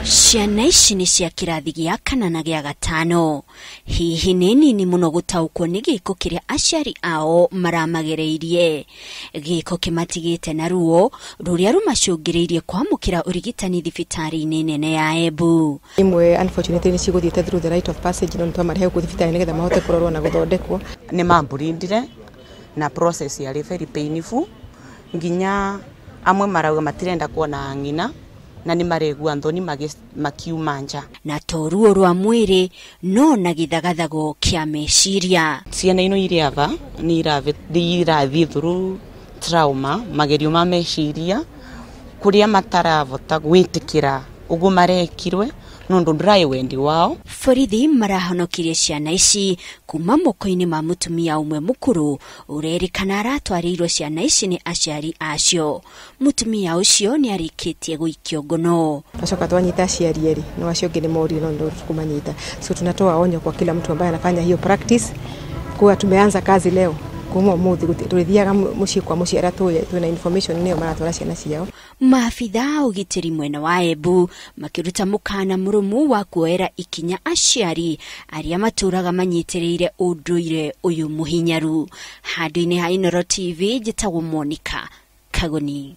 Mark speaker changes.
Speaker 1: Ciana ici nĩ cia kĩrathi gĩa kana na gĩa gatano. Hihi nĩ nini mũno gũtaũkwo nĩ gĩko kĩrĩa aciari ao maramagereirie. Gĩko kĩmatigĩte na ruo rũrĩa rũmacũngĩrĩirie kwamũkĩra ũrigitani thibitarĩ-inĩ nene ya Embu.
Speaker 2: Imwe unfortunately nĩ cigũthiĩte through the rite of passage, no nĩtwamarehe gũkũ thibitarĩ nĩgetha mahote kũrorwo na gũthondekwo.
Speaker 3: Nĩ mambũrindire na process yarĩ very painful, nginya amwe marauga matirenda kuona ng'ina na nĩ maregua nthoni makiuma nja.
Speaker 1: Na to ruo rwa mwĩrĩ no na gĩthagathago kĩa meciria.
Speaker 3: Ciana ino iria ava nĩ irathiĩ through trauma, magerio ma meciria kuria mataravota gwĩtĩkĩra ũguo marekirwe nondu ndũraĩ wendi wao.
Speaker 1: Borithi marahonokirie ciana ici kuma moko-inĩ ma mũtumia ũmwe mũkũrũ ũrerĩkana aratwarĩirwo ciana ici nĩ aciari acio. Mũtumia ũcio nĩ arĩkĩtie gũikio ngono.
Speaker 2: Twacoka twanyita aciari erĩ, no acio angĩ nĩ morire, no ndio tukumanyita. So tunatoa onyo kwa kila mtu ambaye anafanya hiyo practice kuwa tumeanza kazi leo kuma umuthi turithiaga muciĩ kwa muciĩ aria twina information nĩo maratwara ciana ciao.
Speaker 1: Maabitha a ũgitĩri mwena wa Embu makĩruta mũkana mũrũmu wa kuoera ikinya aciari arĩa matũraga manyitĩrĩire ũndũire ũyũ mũhinyaru. Handũ-inĩ ha Inooro TV, njĩtagwo Monica Kagoni.